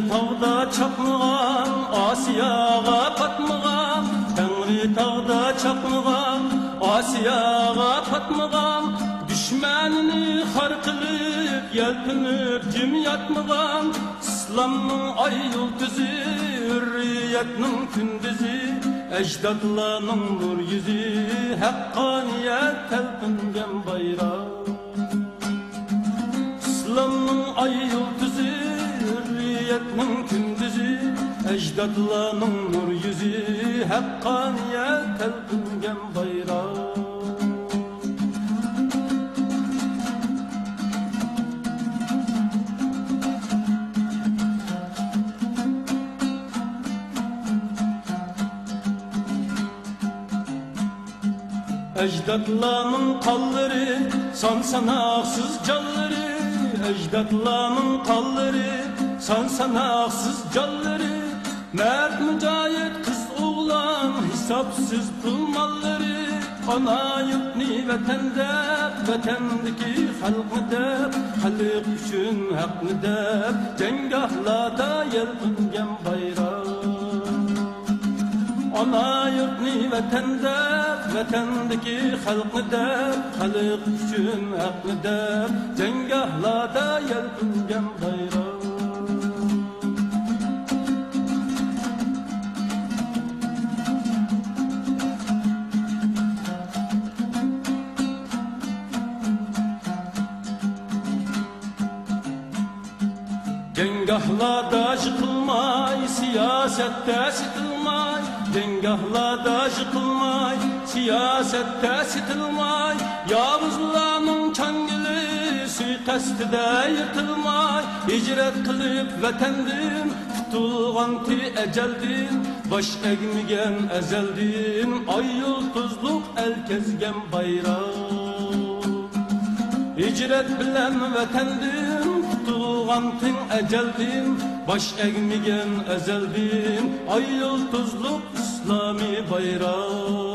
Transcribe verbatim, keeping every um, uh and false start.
تاغدا چاقنىغان، ئاسىياغا پاتمىغان، تەڭرى تاغدا چاقنىغان، ئاسىياغا پاتمىغان، دۈشمەننى خار قىلىپ، يەلپۈنۈپ جىم ياتمىغان، ئىسلامنىڭ ئاي يۇلتۇزى، ھۆررىيەتنىڭ كۈندۈزى، ئەجدادلارنىڭ نۇر يۈزى، ھەققانىيەت تەلپۈنگەن بايراق. ئىسلامنىڭ ئاي يۇلتۇزى، ھۆررىيەتنىڭ كۈندۈزى، ئەجدادلارنىڭ نۇر يۈزى، ھەققانىيەت تەلپۈنگەن بايراق. ئەجدادلارنىڭ قانلىرى، سان-ساناقسىز جانلىرى، ئەجدادلارنىڭ قانلىرى، سان-ساناقسىز جانلىرى، مەرد مۇجاھىد قىز-ئوغلان، ھېسابسىز پۇل-ماللىرى، ئانا يۇرتنى ۋەتەن دەپ، ۋەتەندىكى خەلقنى دەپ، خەلق ئۈچۈن ھەقنى دەپ، جەڭگاھلاردا يەلپۈنگەن بايراق. ئانا يۇرتنى ۋەتەن دەپ، ۋەتەندىكى خەلقنى دەپ، خەلق ئۈچۈن ھەقنى دەپ، جەڭگاھلاردا يەلپۈنگەن بايراق. جەڭگاھلاردا يىقىلماي، سىياسەتتە سېتىلماي، جەڭگاھلاردا يىقىلماي، سىياسەتتە سېتىلماي، ياۋۇزلارنىڭ چاڭگىلى سۇيىقەستىدە يىرتىلماي، ھىجرەت قىلىپ ۋەتەندىن، قۇتۇلغانتى ئەجەلدىن، باش ئەگمىگەن ئەزەلدىن، ئاي يۇلتۇزلۇق ئەل كەزگەن بايراق. ھىجرەت بىلەن ۋەتەندىن، قۇتۇلغانتىڭ ئەجەلدىن، باش ئەگمىگەن ئەزەلدىن، ئاي يۇلتۇزلۇق ئىسلامىي بايراق.